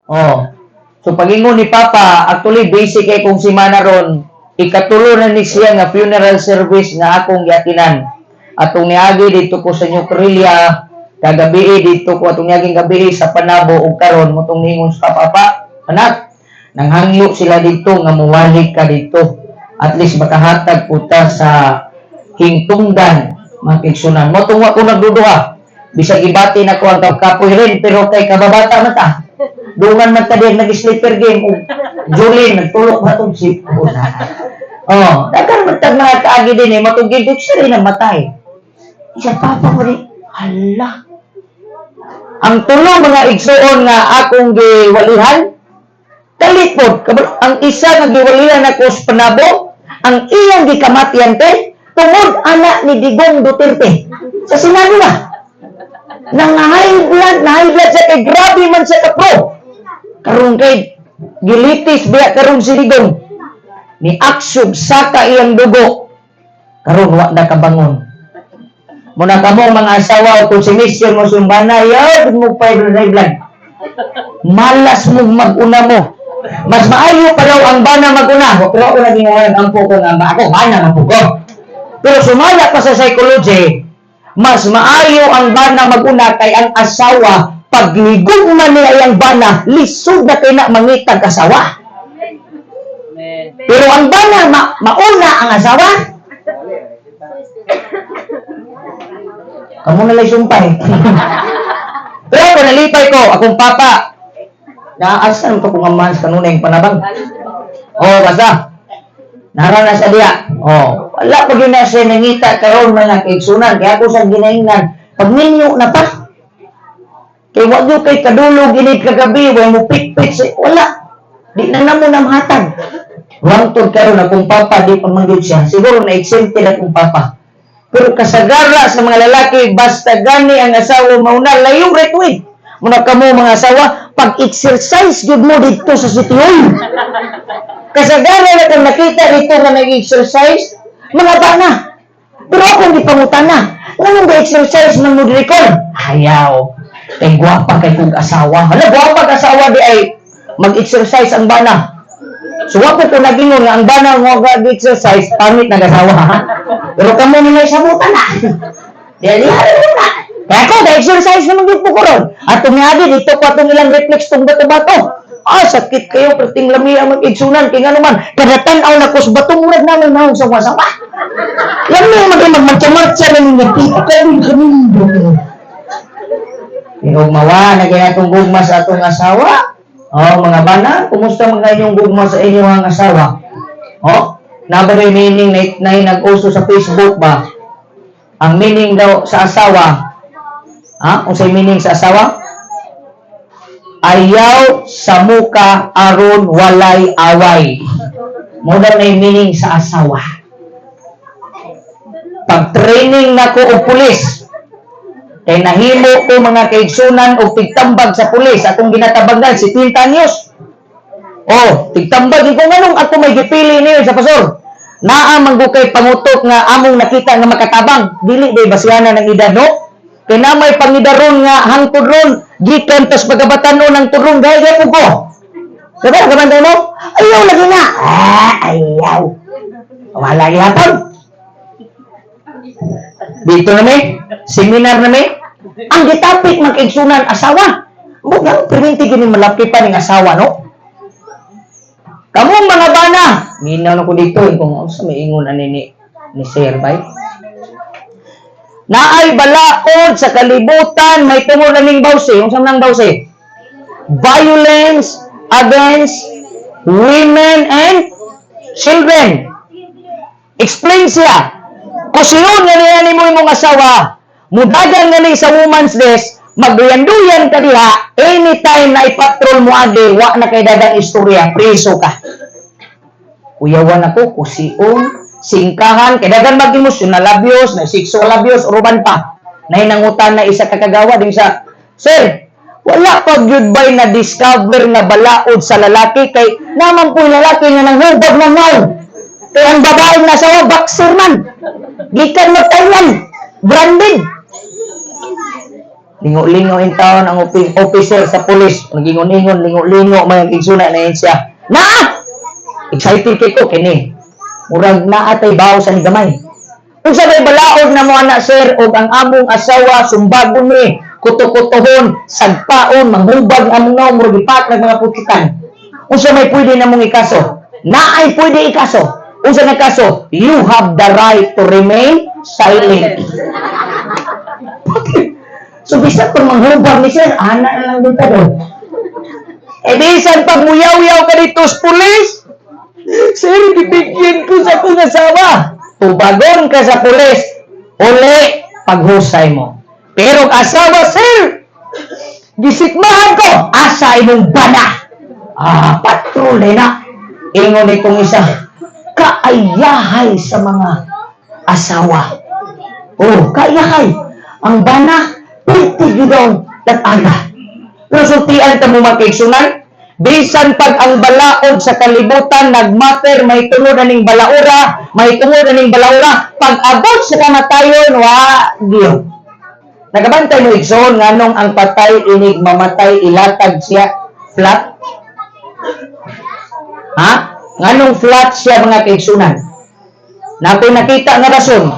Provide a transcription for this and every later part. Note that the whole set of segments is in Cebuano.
Oh. So pagingon ni Papa, actually basic kay kung simana ron, ikatulo na ni siya nga funeral service nga akong giatinan. Atong niagi dito ko sa New Corella, kagabi dito ko atong niaging gabi sa Panabo ug karon motong niingon sa Papa, "Anak, nanghangyo sila dito nga muwali ka dito. At least makahatag puta sa hingtungdan, mga kaigsunan." Motong wa ko nagduduha. Bisag ibati na ko ang kapoy rin, pero kay kababata man ta. Dungan man ta diyan nag-sleeper game ug Julin nagtulok ba tong si. Oh, daghan man tag mga kaagi din eh, matong gidot siya rin namatay. Isa papa ko rin, hala. Ang tulo mga igsuon nga akong giwalihan, talipod, ang isa nga giwalihan ako sa Panabo, ang iyang gikamatian te, tungod anak ni Digong Duterte. Sa Senado na. Nang high blood, na high blood siya kay grabe man siya ka pro. Karon kay gilitis biya karon si Digong. Ni aksog saka iyang dugo. Karon wa na kabangon. Muna kamo mga asawa kung si mission mo sumbana, yaw mo pa high blood. Malas mo mag-una mo. Mas maayo pa daw ang bana mag-una. Pero ako naging ngayon ampo ko nga ako bana man po ko. Pero sumala pa sa psychology, mas maayo ang bana mag-una kay ang asawa pagligugma niya ang bana, lisod na kay na mangitag asawa. Amen. Pero ang bana mauna ang asawa. Kamu na lang sumpay. Pero ako nalipay ko, akong papa. Naasan ko kung amahan sa kanunay panabang. Oh, basta. Nara na sa diya. Oh, wala pa gyud na siya nangita karon mga kaigsunan. Kaya ako sa ginaingnan, pag ninyo na pa. Kay wa gyud kay kadulog ini kagabi, way mo pitpit sa wala. Di na namo na mahatag. Wangtod karon akong papa di pa man gyud siya. Siguro na exempted akong papa. Pero kasagara sa mga lalaki, basta gani ang asawa mauna, layo right way. Muna kamo mga asawa, pag-exercise gyud mo dito sa sitio. Kasagara na kung nakita dito nga nag-exercise, mga bana. Pero akong gipangutana, nganong ga-exercise man mo diri kon? Ayaw. Kay gwapa kay kog asawa. Hala, gwapa kag asawa di ay mag-exercise ang bana. So wa ko nagingon nga ang bana nga mag-exercise pangit nag asawa ha. Pero kamo nila sabutan na. Di di mo na. Kaya ako, ga-exercise naman gyud po ko ron. At tumiagi dito ko atong ilang reflex tong bato-bato. Ah, sakit kayo, perting lami ang mag-igsunan. Kaya nga naman, kada tan-aw na ko sa bato, murag namin naong sa wasawa. Lami mag magmarcha-marcha na ninyo. Kami kami. Pero mawa na kaya itong gugma sa atong asawa. Oh, mga bana, kumusta mga inyong gugma sa inyong asawa? Oh, na ba yung meaning na nag-uso sa Facebook ba? Ang meaning daw sa asawa, ha? Unsay meaning sa asawa? Ayaw sa muka aron walay away. Mo daw na yung meaning sa asawa. Pag training nako og pulis, kay nahimo ko mga kaigsunan og tigtambag sa pulis atong ginatabangan si Tintanyos. Oh, tigtambag ko nganong ako may gipili niyo sa pastor. Naa man gud kay pangutok nga among nakita nga makatabang, dili day basiana ng edad no. Kay na may pangidaron nga hangtod ron gikan tas pagkabatanon ng tudron gay gay ko. Diba, kabantay mo? Ayaw lagi na. Ah, ayaw. Wala gihapon. Dito na may, seminar na may. Ang gitapik magigsunan asawa. Bugang perminti gini malaki pa ning asawa, no? Kamu mga bana, minaw na ko dito eh, kung unsa may ingon ani ni Sir Bay. Naay balaod sa kalibutan, may tungod na ning bawsi. Unsa man ang bawsi? Violence against women and children. Explain siya. Kusiyon nga niya nimo imong asawa, mudagan nga ni sa woman's desk, magduyan-duyan ka diha, anytime na ipatrol mo agi, wa na kay dadang istorya, preso ka. Kuyawan ako, kusion, singkahan, kay dagan mag-emotional abuse, na sexual abuse, uruban pa. Nahinangutan na isa ka kagawa din sa, "Sir, wala pa gyud bay na discover nga balaod sa lalaki kay naman po lalaki nga nanghubag ng ngaw. Kay ang babaeng nasa boxer man. Gikan mo Thailand, branded." Lingo-lingo in town ang officer sa pulis. Nagingon-ingon, lingo-lingo, may igsuna na yun siya. Na! Excited kay ko, kini. Murag naa tay bawo sa ni gamay. Unsa may balaod na mo ana, sir, og ang among asawa sumbagon ni, kuto-kutohon, sagpaon, manghubag ang among naong, murag ipak ng mga putsukan. Unsa may pwede namong ikaso? Naay pwede ikaso. Unsa na kaso? You have the right to remain silent. So bisan pag manghubag ni sir, ana na lang dito do. Eh bisan pag muyaw-yaw ka dito sa pulis, "Sir, bibigyan ko sa akong asawa." Tubagon ka sa pulis, uli, paghusay mo. Pero ang asawa, "Sir, gisikmahan ko, asa imong bana?" Ah, patrol na. Ingon itong isa, kaayahay sa mga asawa. Oh, kaayahay. Ang bana, pwede yun daw lataga. Pero sultian ka mo, mga kaigsunan, bisan pag ang balaod sa kalibutan nagmatter, may tungod aning balaura, may tungod aning balaura, pag abot sa kamatayon, wa gyud. Nagabantay mo, igsoon, nganong ang patay inig mamatay ilatag siya flat? Ha? Nganong flat siya, mga kaigsunan? Na ako'y nakita nga rason.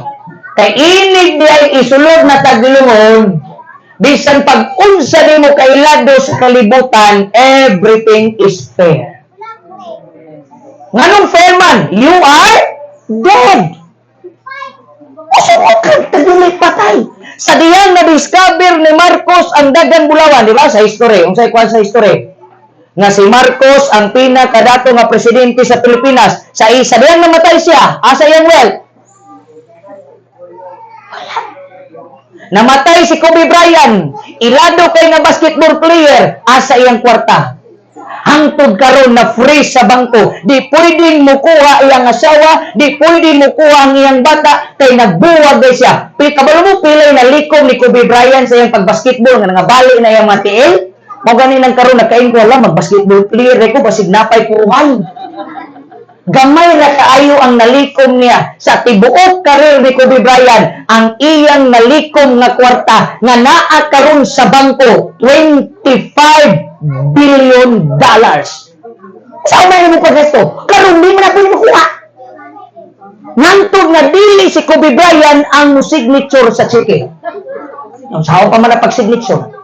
Kay inig di ay isulod na taglungon, bisan pag unsa nimo kailado sa kalibutan, everything is fair. Nganong fair man? You are dead. Usa ka taguli patay. Sa diyang na-discover ni Marcos ang Dagan Bulawan, di ba? Sa history. Unsay kuan sa history? Nga si Marcos ang pinakadato nga presidente sa Pilipinas. Sa isa diyang namatay siya, asa iyang wealth? Wala. Namatay si Kobe Bryant, ilado kay nga basketball player, asa iyang kwarta? Hangtod karon na freeze sa bangko. Di pwedeng mukuha iyang asawa, di pwedeng mukuha ang iyang bata kay nagbuwag kay siya. Kabalo mo pilay na likom ni Kobe Bryant sa iyang pagbasketball nga nangabali na iyang mga tiil? Mao gani nang karon nagkain ko, wala magbasketball player ko basig napay puruhan. Gamay ra kaayo ang nalikom niya sa tibuok career ni Kobe Bryant. Ang iyang nalikom nga kwarta nga naa karon sa bangko, $25 billion. Sa may mo paggasto? Karon di man na pwede makuha. Ngantog nga dili si Kobe Bryant ang mo signature sa cheque. Ang sao pa man na pag-signature.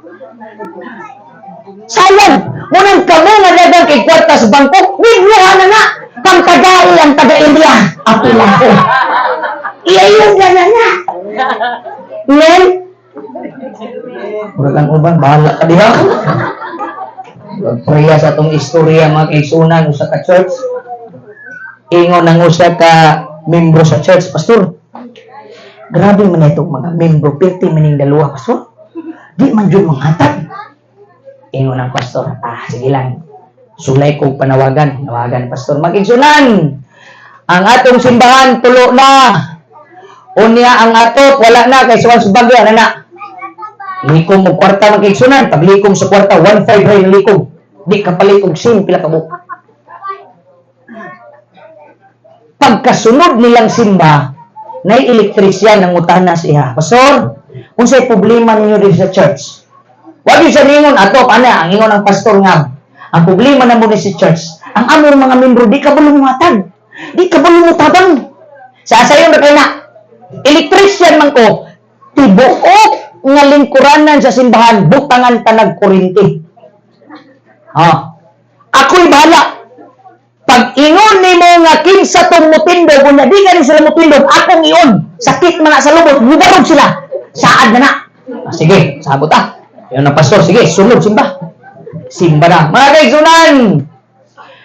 Sayang, munang kamo nga dagang kay kwarta sa bangko, withdraw na nga. Pangtagai ang taga-India. Apila ko. Iyayon na na na. Men, murag ang uban, bahala ka diha. Pagpreya sa atong istorya, mga kaigsunan, usa ka church. Ingon ang usa ka membro sa church, "Pastor, grabe man itong mga membro, pirti maning dalawa, Pastor. Di man jud manghatag." Ingon ang pastor, "Ah, sige lang. Sulay ko panawagan." Nawagan, Pastor. "Magigsunan, ang atong simbahan, tulo na. Unya ang atop, wala na, kay suwan sa bagyo, ano na. Likom mo kwarta, magigsunan. Paglikom sa kwarta, 1.5 ray likom. Di ka palit og SIM, pila ka buok." Pagkasunod nilang simba, nay elektrisyan ang utana siya. "Pastor, unsay problema ninyo dito sa church?" Wag yung siya ningon, atop, ana, ang ingon ang pastor nga, "Ang problema na mo ni si church, ang among mga membro, di ka muhatag. Di ka mutabang." Sa asayon ra kay na, electrician man ko, tibuok nga lingkuranan sa simbahan, butangan tanag kuryente. Ha. Ako'y bahala. Pag ingon nimo nga kinsa tong mutindog, unya di gani sila mutindog, akong ion. Sakit man na sa lubot, mubarog sila. Saad na na. "Ah, sige, sabot ah." Yun ang pastor, "Sige, sulod simba." Simba na. Mga kaigsunan,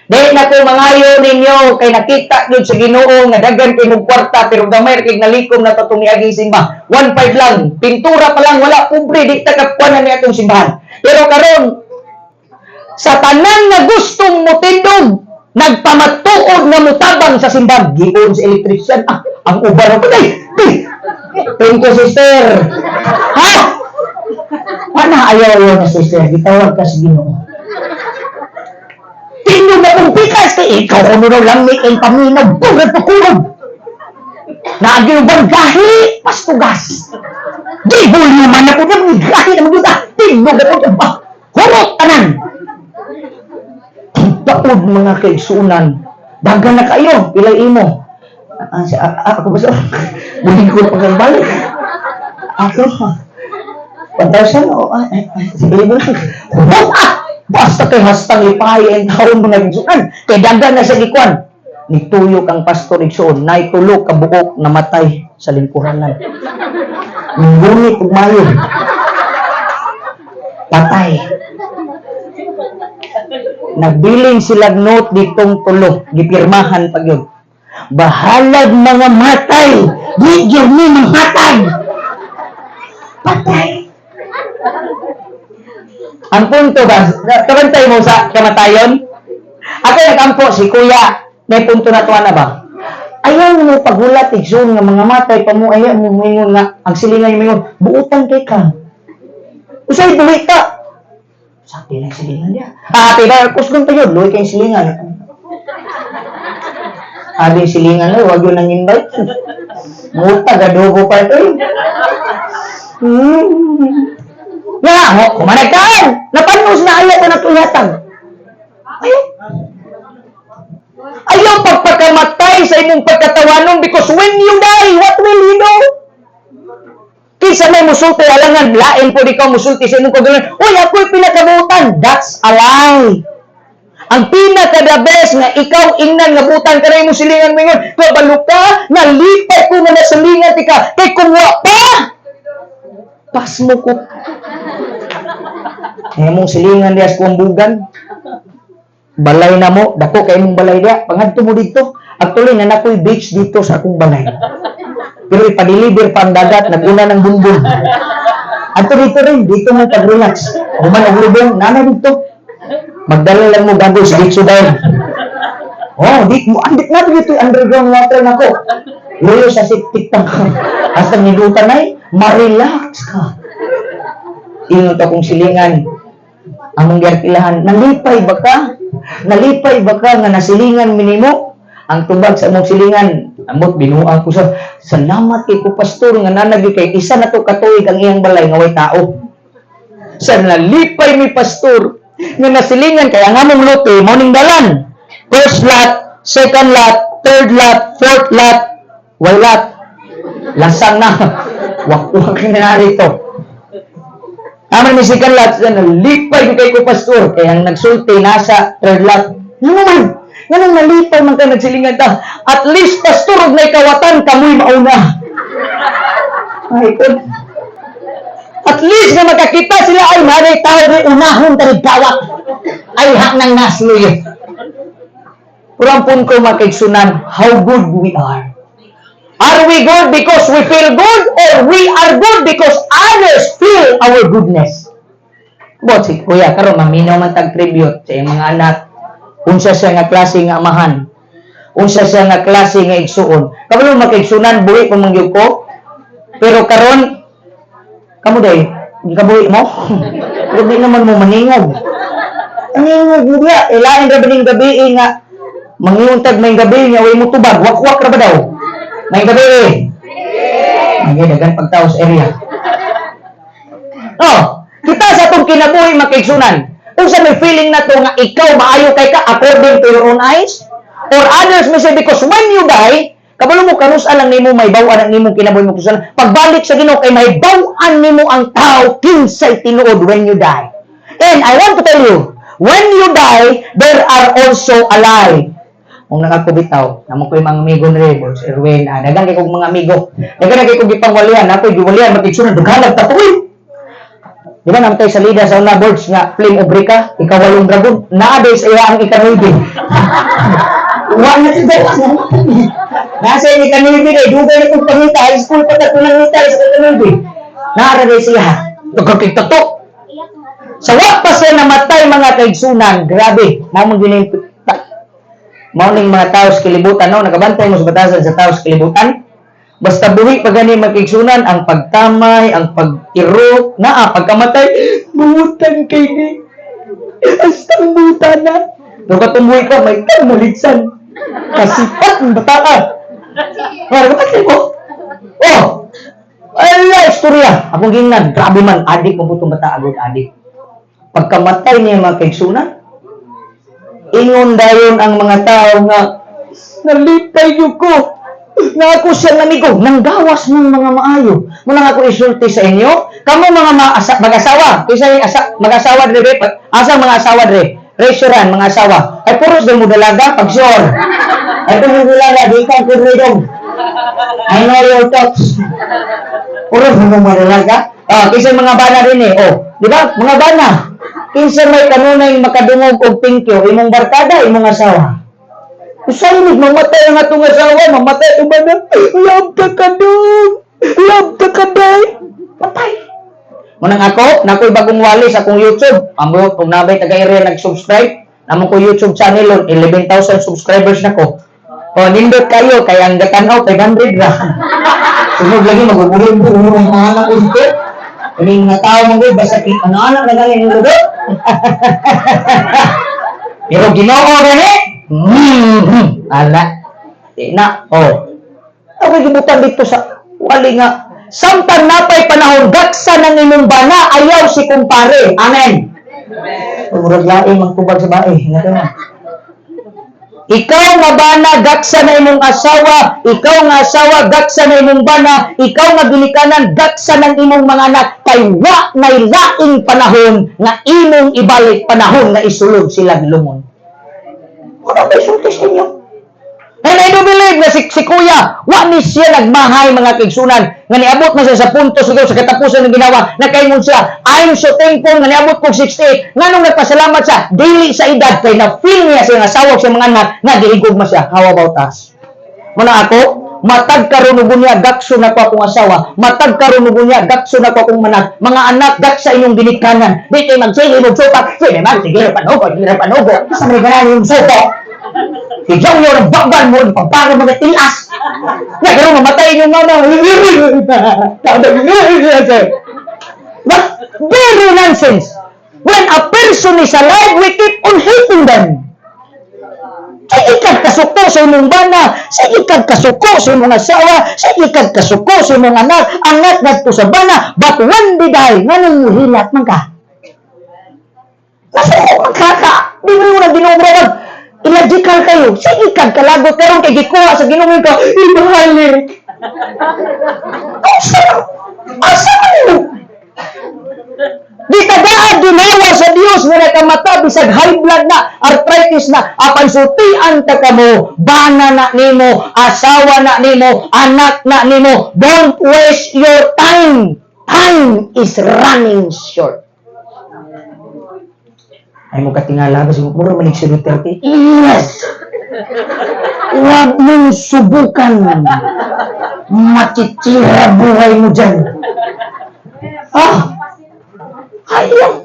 di na ko mangayo ninyo kay nakita gyud sa Ginoo nga daghan kay mong kwarta pero gamay ra kay nalikom na to miaging simba. 1.5 lang, pintura pa lang wala pobre di ta kakuan ni atong simbahan. Pero karon sa tanan nga gustong mutindog, nagpamatuod nga mutabang sa simbahan, gion sa electrician, ah, ang uban ko day. "Thank you, sister." Ha? Wala ayaw ayaw na, sister, gitawag ka sa Ginoo. Tindog na kong pikas kay ikaw kuno daw lang ni kay paminaw, bugad pakulog. Naagi uban gahi, pastugas. Di volume man ako na, grabe na magyud ah. Tingog na po ba. Hurot tanan. Taod, mga kaigsunan. Dagan na kayo, pilay imo. Ah, ako ba sa? Buling ko na pagkabalik. Ako, 1,000 o, ay, 1,000 lang. Hurot ah! Basta kay hastang lipay ang taon, mga kaigsunan. Kay dagan na sa gikuan. Nituyok ang pastor, igsuon, naitulo ka buok namatay sa lingkuranan. Ngunit ug mayo. Patay. Nagbilin sila note ditong tulo, gipirmahan pa gyud. Bahalag mga matay, di gyud ni manghatag. Patay. Ang punto ba, kabantay mo sa kamatayon? Ako nagampo si kuya, may punto na tuwa na ba? Ayaw mo paghulat, igsoon, nga mga matay pa mo, ayaw mo mingon nga, ang silingan yung mingon, buutan kay ka. Usay buhi ka. Sabi lang silingan niya. Ah, ate ba, kusgan pa yun, luwi kayong silingan. Abi silingan lang, wag yun ang invite. Muta, adobo pa ito eh. Nga, ho, kumanag ka! Napanos na ayaw ko na tuyatag. Ayaw. Ayaw pagpakamatay sa imong pagkatawanon because when you die, what will you do? Kinsa may musulti alangan, lain po di ka musulti sa imong kagalan. "Uy, ako'y pinakabutan." That's a lie. Ang pinaka the best nga ikaw ingnan nga butan ka na imong silingan mingon, "Kabalo ka, nalipay ko nga nasilingan ti ka." Kay kung wa pa, pasmo ko. Imong silingan diya sa bugan. Balay na mo, dako kay imong balay diya, pangadto mo dito. Actually, na nakoy beach dito sa akong balay. Pero ipa-deliver pa ang dagat, naguna ng bumbong. Adto dito rin, dito mo pag-relax. Human og lubong, nana dito. Magdala lang mo gago sa dito dahil. Oh, di mo andit na dito yung underground water nako. Luyo sa septic tank. Hasta nilutan ay, ma-relax ka. Ingon to kong silingan, among giarkilahan, "Nalipay ba ka? Nalipay ba ka nga nasilingan minimo?" Ang tubag sa among silingan, amot binuang ko sa, "Salamat kay ko, pastor, nga nanagi kay isa na to katuig ang iyang balay nga way tao. Sa nalipay mi, pastor, nga nasilingan kay ang among lote mao ning dalan. First lot, second lot, third lot, fourth lot, way lot. Lasang na. Wak-wak na narito. Aman ni second lot, sa nalipay ko kay ko, pastor." Kaya ang nagsulti nasa third lot. "Ano man? Nganong nalipay man ka nagsilingan ta?" "At least, pastor, og nay kawatan, kamoy mauna." Ay, kun. At least nga makakita sila ay maray tao rin unahon tari gawat. Ay hak nang nasluy. Pero ang punto, mga kaigsunan, how good we are. Are we good because we feel good or we are good because others feel our goodness? Bot si kuya karon maminaw man tag tribute sa iyang mga anak. Unsa siya nga klase nga amahan? Unsa siya nga klase nga igsuon? Kabalo, makaigsunan, buhi pa man gyud ko. Pero karon kamo day, gikabuhi mo. Pero di naman mo maningog. Maningog mo diya, ilain ra ba ning gabi eh, nga mangiuntag may gabi nga way mo tubag, wakwak ra ba daw? May gabi eh. Ay, dagan pagtao sa area. Oh, kita sa atong kinabuhi, makaigsunan. Unsa may feeling na to nga ikaw maayo kay ka according to your own eyes? Or others may say because when you die, kabalo mo kanus lang nimo may baw-an ang imong kinabuhi mo kusan. Pagbalik sa Ginoo kay may baw-an nimo ang tao kinsay tinuod when you die. And I want to tell you, when you die, there are also alive. Kung nang ako bitaw, namo ko yung mga amigo ni Boss Erwin, daghang kay kong mga amigo. Daghang kay kong gipangwalian, ako giwalian makigsunan daghan tatuoy. Di ba namatay sa lida sa una boards nga Flame of Recca, ikawalong dragon, naa sa iya ang ikanuibi. Wa na siya. Nasa yung ikanuibi kay dugay na kong pangita, high school pa ta nangita sa ikanuibi. Naara day siya. Daghan to. Sa wa pa siya namatay, mga kaigsunan, grabe, mao man gyud mao ning mga tao sa kalibutan, no, nakabantay mo sa batasan sa tao sa kalibutan. Basta buhi pa gani, magkaigsunan, ang pagtamay, ang pag-irok, naa, pagkamatay, buutan kay ni. Hastang buta na. Pero katong ka, may kamaligsan. Kasipat ng bata ka. Mara, bakit mo? Oh! Ala, istorya. Akong gingnan, grabe man, adik mo putong bata, agod adik. Pagkamatay niya, mga kaigsunan, ingon dayon ang mga tao nga, "Nalipay gyud ko nga ako siyang amigo, nanggawas ng mga maayo." Muna nga ako isulti sa inyo, kamo mga mag-asawa, kaysa asa, mag-asawa dire, asa mga asawa dire? Raise your hand, mga asawa. Ay, puros din mo dalaga, pag sure. Ay, kung mo dalaga, di ka ko dong. I know your thoughts. Puros mo mga dalaga. Ah, kaysa mga bana rin eh. Oh, di ba? Mga bana. Kinsa may kanunay makadungog og thank you, imong barkada, imong asawa? Usay ni mamatay ang atong asawa, mamatay ko ba na? "Love ka kadong. Love ka kaday." Patay. Munang ako, nakoy bagong wali sa akong YouTube. Amo, kung nabay taga area nag-subscribe, namo ko YouTube channel on 11,000 subscribers na ko. O, nindot kayo, kaya ang gatanaw, 500 ra. Sunod lagi, maguguhin ko, ang mga anak ko dito. Ini mga tao mo, basta ano-ano na galing yung lugar. Pero Ginoo gani? Ala. Di na. Oh. Ako gibutan dito sa wali nga samtang napay panahon, gaksa ng imong bana, ayaw si kumpare. Amen. Murag lain magtubag sa bae. Nga na. Ikaw nga bana, gaksa na imong asawa. Ikaw nga asawa, gaksa na imong bana. Ikaw nga ginikanan, gaksa ng imong mga anak. Kay wa nay laing panahon nga imong ibalik, panahon nga isulod sila lungon. Wala may sulti sa inyo. And I do believe na si Kuya, wa ni siya nagmahay, mga kaigsunan, nga niabot na siya sa punto siguro sa katapusan ng ginawa, nakaingon siya, "I'm so thankful nga niabot kog 68." Nganong nagpasalamat siya? Dili sa edad, kay na-feel niya sa iyang asawa sa mga anak, nga gihigugma siya. How about us? Muna ako, matag karon ug unya, gakso na ko akong asawa, matag karon ug unya, gakso na ko akong anak, mga anak, gaksa inyong ginikanan. Di kay magsige mo supak, sige man, sige panugo, sige panugo. Sa mga ganan yung suko. Si Junior ang bakban mo, pagbago mga tilas. Na, pero mamatay inyong mama. But very nonsense. When a person is alive, we keep on hating them. Sige kag kasuko sa imong bana, sige kag kasuko sa imong asawa, sige kag kasuko sa imong anak, anak ngadto sa bana, but when they die, nganong muhilat man ka? Nasuko man ka ka. Di mo na Ginoo mag illogical kayo. Sige kag kalagot karon kay gikuha sa Ginoo ka, ibalik. Asa? Asa man mo? Di tagaan ginawa sa Dios nga nakamata bisag high blood na, arthritis na, apan sultian ta kamo, bana na nimo, asawa na nimo, anak na nimo. Don't waste your time. Time is running short. Ay mo katingala ba siguro mura manig si Duterte? Yes. Huwag mong subukan. Matitira buhay mo dyan. Ah, ayaw.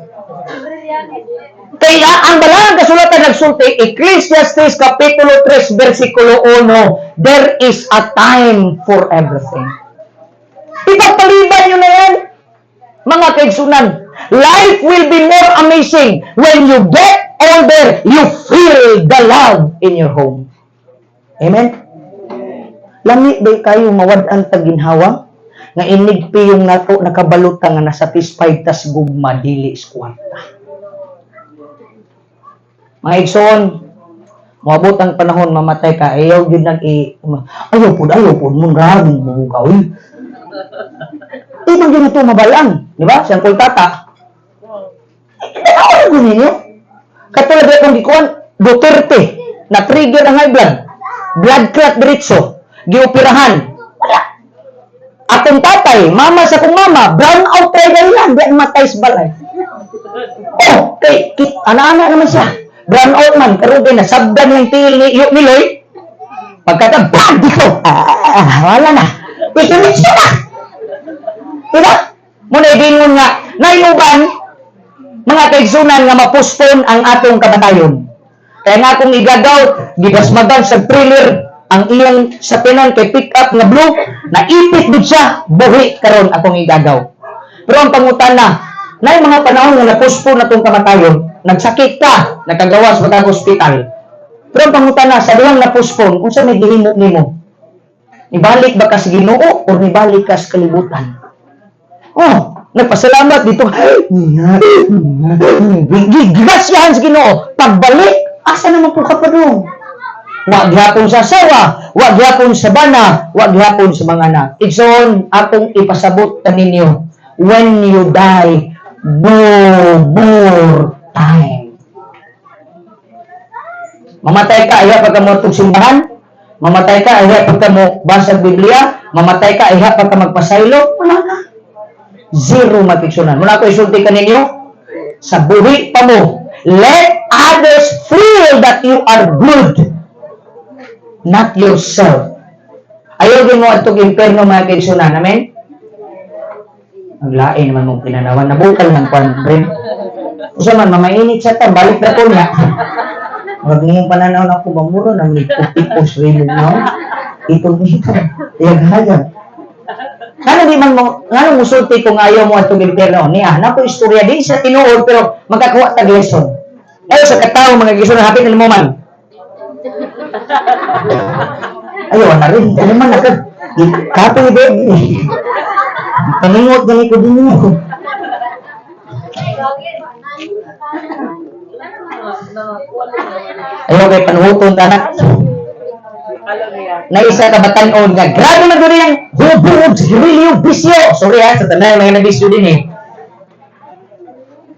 Kaya ang balaan kasulatan nagsulti, Ecclesiastes Kapitulo 3, versikulo 1, there is a time for everything. Ipagpaliban nyo na yan, mga kaigsunan. Life will be more amazing when you get older, you feel the love in your home. Amen? Lami ba kayo mawad-an tag ginhawa? Nga inig piyong nato nakabalota nga na-satisfied tas gugma, dili sa kwarta. Mga igsoon, moabot ang panahon mamatay ka, ayaw gyud nag i ayaw pud mo grabe mo gawin. Di man gyud ito mabalaan, di ba? Siyang kultata. Eh, ano ninyo? Katulad akong gikuan, Duterte, na trigger ang high blood. Blood clot diretso, gioperahan. Wala. Akong tatay, mama sa akong mama, brown out trigger yan, di ang matay sa balay. Oh, kay, ana-ana naman siya. Brown out man, karon kay nasabdan yung tiil ni Iyok Miloy. Pagkata, bam, dito. Ah, wala na. Diretso na. Diba? Muna ibingon nga, naiuban, mga kaigsunan, nga ma-postpone ang atong kamatayon. Kaya nga kung igagaw, gidasmagan sa trailer, ang iyang sa pinan kay pick up nga blue, naipit gud siya, buhi karon akong igagaw. Pero ang pangutana, nay mga panahon nga na-postpone atong kamatayon, nagsakit ka, nakagawas ba kang ospital. Pero ang pangutana, sa duhang na-postpone, unsa may gihimo nimo? Nibalik ba ka sa Ginoo or nibalik ka sa kalibutan? Oh, nagpasalamat dito. Gigrasyahan sa Ginoo. Pagbalik, asa naman po ka pa doon? Wa gihapon sa asawa, wa gihapon sa bana, wa gihapon sa mga anak. Igsoon, akong ipasabot ta ninyo, when you die, no more time. Mamatay ka, ayha pa ka mo simbahan. Mamatay ka, ayha pa ka mo basag Biblia. Mamatay ka, ayha pa ka magpasaylo. Wala na. Zero, mga kaigsuonan. Muna ko isulti kaninyo, sa buhi pa mo, let others feel that you are good, not yourself. Ayaw din mo atong imperno, mga kaigsuonan. Amen? Ang lain naman mong pinanawan. Nabukal ng kwan, Bren. Usa man, mamainit sa ta, balik na ko niya. Wag mong pananaw na ako, bamuro na may pupipos rin, no? Ito dito. Yag-hayag. Ngano di man mo, ngano musulti kung ayaw mo atong impyerno? Niya, na ko istorya din sa tinuod pero makakuha tag lesson. Ayaw sa katawo, mga kaigsuonan, hapit na mo man. Ayaw na rin. Ano man naka kapoy din. Paningot gani ko din mo. Ayaw kay panuhuton ta na. Na isa ka batan-on nga grabe na gud ang hubo, sigarilyo, bisyo. Sorry ha, sa tanan mga nabisyo din eh.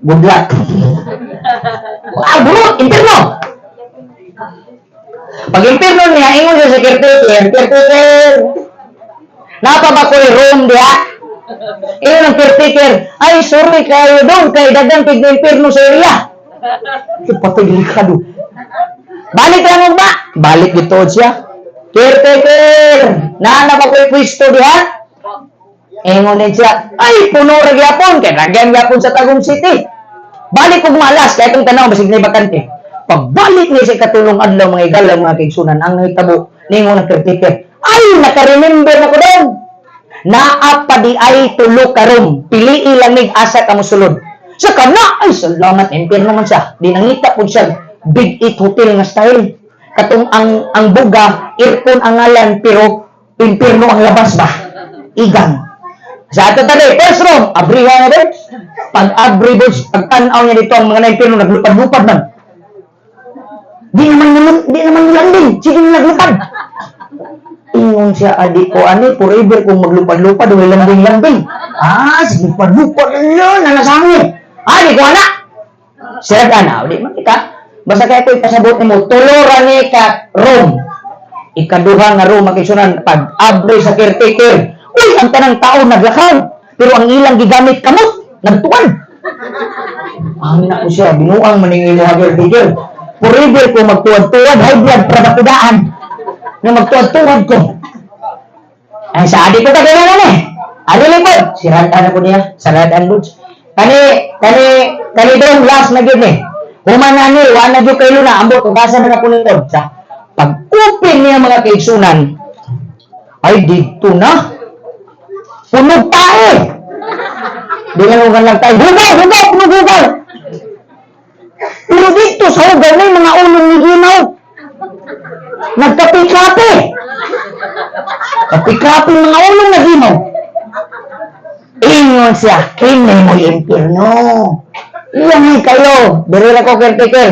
Good luck. Ah, burot, impierno. Pag impierno niya, ingon siya sa caretaker, "Caretaker, naa pa ba ko'y room diha?" Ingon ang caretaker, "Ay, sorry kayo dong, kay dagang tig na impierno sa area." Ay, patay delikado. Balik lang ba? Balik dito siya. "Caretaker, naa na ba ko'y pwesto diha?" Ingon din siya, "Ay, puno ra gyapon, kay daghan gyapon sa Tagum City. Balik kog malas, kay kung tanaw, basig na bakante." Pagbalik niya sa katulong adlaw, mga igala, mga kaigsuonan, ang nahitabo, ningon ang caretaker, "Ay, naka-remember na ko daw. Naa pa di ay tulo ka room. Pili lang nig asa ka mosulod." Sa kana, ay, salamat, impierno man siya. Di nangita po siya, Big Eight Hotel nga style. Katong ang buga, aircon ang ngalan, pero impierno ang labas ba? Igang. Sa ato tadi, first room, abriha na din. Pag abri boss, pag tanaw niya dito ang mga na-impierno, naglupad-lupad man. Di naman landing, sige na naglupad. Ingon siya, "Adi ko ani, forever kung maglupad-lupad, wala landing-landing. Ah, sige, lupad-lupad, ano, nanasangit. Ah, di ko ana. Sir, ana, di man kita. Basta kaya ko ipasabot nimo, tulo ra ni ka room. Ikaduha nga room, mga kaigsuonan, pag abri sa caretaker, uy, ang tanang tao naglakaw. Pero ang ilang gigamit kamot, nagtuan. Ang na ko siya, binuang maning imo caretaker. Forever ko magtuwad-tuwad, high blood, prabakudaan. Nga magtuwad-tuwad ko. Ay, sa adi ko ka kailangan eh. Adi lipod. Siratan ako niya. Saratan buds. Kani, kani, kani dong last na gyud ni. Human na ni, wala na gyud kayo na. Ambot, kung kasa na ko nito. Sa pag-open niya, mga kaigsuonan, ay dito na. Punog tae. Di lang lang tayo. Hugaw, hugaw, punog hugaw. Pero dito sa hugaw may mga ulong ni Ginaw. Nagkape-kape. Kape-kape mga ulong na ginaw. Ingon siya, "Kini mo impierno. Iyan kayo." Diri ra ko, caretaker.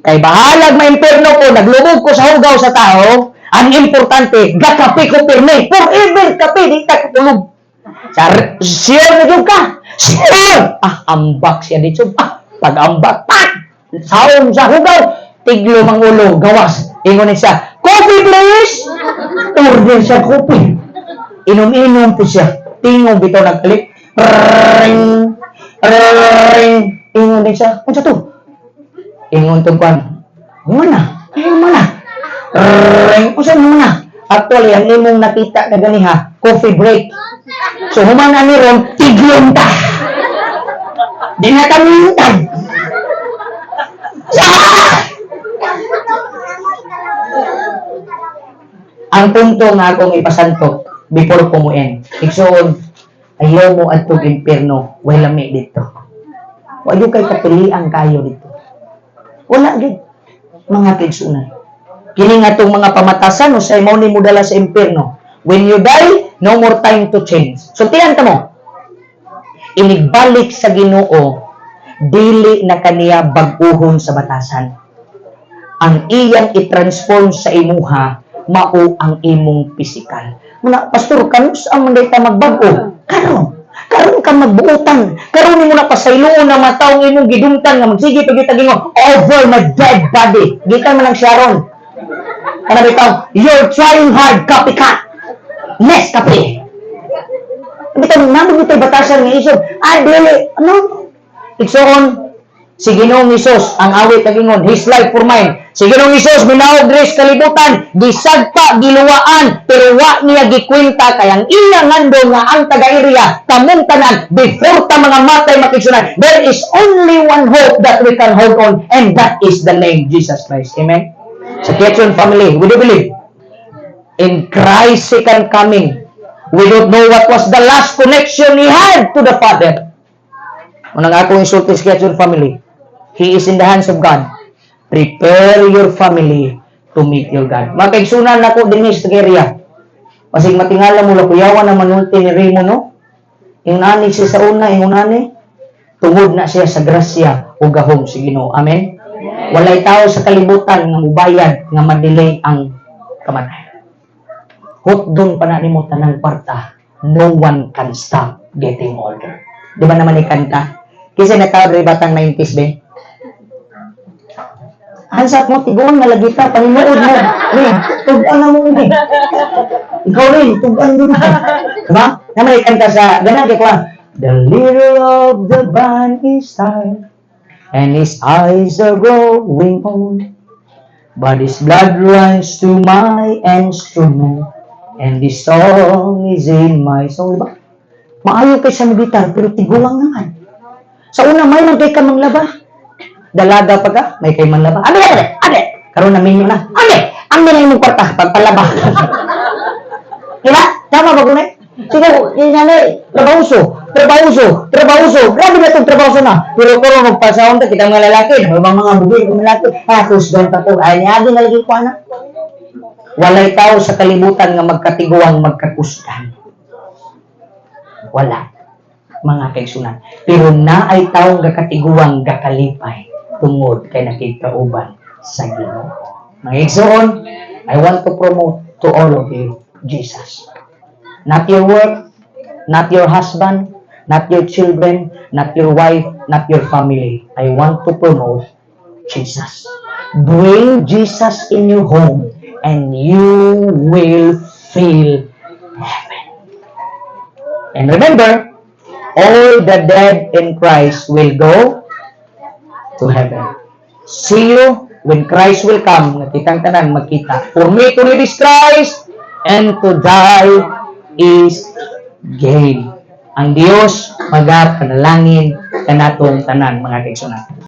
Kay bahalag ma-impierno ko, naglubog ko sa hugaw sa tao, ang importante, gakape ko pirmi. Forever kape, di ka katulog. Sa sure na jud ka. Sure! Ah, ambak siya dito. Ah, pag-ambak, pak! Saom sa hugaw, tiglo mang ulo, gawas. Ingon ni siya, "Coffee please!" Order siya coffee. Inom-inom po siya. Tingog bitaw nagkalik. Ring! Ring! Ingon din siya, "Unsa to?" Ingon tong kwan. "Mana? Ay, mana. Ring! Unsa man na?" "Actually, ang imong nakita na ganiha, coffee break. So, human na ni ron, tiglom ta. Di na kamintag." Ah! Ang punto nga akong ipasanto before ko mo end. Igsoon, ayaw mo adtong impierno, way lami dito. Wa gyud kay kapilian kayo dito. Wala gyud, mga kaigsuonan. Kini nga itong mga pamatasan usay mao ni mo dala sa impierno. When you die, no more time to change. Sultihan ta mo. Inigbalik sa Ginoo, dili na kaniya bag-uhon sa batasan. Ang iyang i-transform sa imuha, mao ang imong pisikal. Muna, "Pastor, kanus-a man ta magbag-o?" Karon. Karon ka magbuotan. Karon nimo na pasayloon na mga taong imong gidumtan nga magsige pag ingon, "Over my dead body." Gikan man lang Sharon. Kana bitaw, "You're trying hard, copycat. Nescafe." Bitaw, namo bitaw batasan nga isog. Ah, dili. Ano? Igsoon, si Ginoong Hesus, ang awit nag-ingon, "His life for mine." Si Ginoong Hesus, minaog diri sa kalibutan, gisagpa, giluwaan, pero wa niya gikwenta kay ang iya ngando nga ang taga-iriya, kamong tanan, before ta mga matay, mga kaigsuonan, there is only one hope that we can hold on, and that is the name Jesus Christ. Amen? Sa Quezon family, we do believe in Christ's second coming. We don't know what was the last connection he had to the Father. Unang akong insulti sa Quezon family, he is in the hands of God. Prepare your family to meet your God. Mga kaigsunan nako dinhi sa area. Basig matingala mo, lakuyawan na manulti ni Raymond, no? Ingon ani siya sa una, ingon ani. Tungod na siya sa grasya o gahom sa Ginoo. Amen? Walay tao sa kalibutan nga mubayad nga ma-delay ang kamatayon. Hutdon pa na nimo tanang kwarta, no one can stop getting older. Di ba naman ikanta? Kasi natawag rin batang 90s, be? Hansap mo, tiguang na lagi ka, paninuod mo. Ni, tug-an na mo ni. Ikaw rin, tug-an din. Diba? Naman ikanta sa, ganun kay kuha. The leader of the band is tired, and his eyes are growing old. But his blood runs to my instrument, and this song is in my soul. Diba? Maayo kay sa gitar, pero tiguang naman. Sa una, may man kay ka manglaba. Dalaga pa ka, may kay manglaba. Ano yan? Ano? Karon na minyo na. Ano? Ang na imong kwarta, pagpalaba. Diba? Tama ba kunay? Sige, yun nga trabahuso, trabahuso, trabahuso. Grabe na itong trabahuso na. Pero kung magpasahon ta, kita mga lalaki, mga mga bugir, mga lalaki, ah, kusgan pa ko. Ay, niagi na lagi ko, anak. Walay tao sa kalibutan nga magkatiguang magkakusgan. Wala, mga kaigsunan. Pero naay taong gakatiguang gakalipay tungod kay nakigkauban sa Ginoo. Mga igsoon, I want to promote to all of you Jesus. Not your work, not your husband, not your children, not your wife, not your family. I want to promote Jesus. Bring Jesus in your home and you will feel heaven. And remember, all the dead in Christ will go to heaven. See you when Christ will come. Nga kitang tanan magkita. For me to live is Christ and to die is gain. Ang Dios magapanalangin kanatong tanan, mga kaigsunan.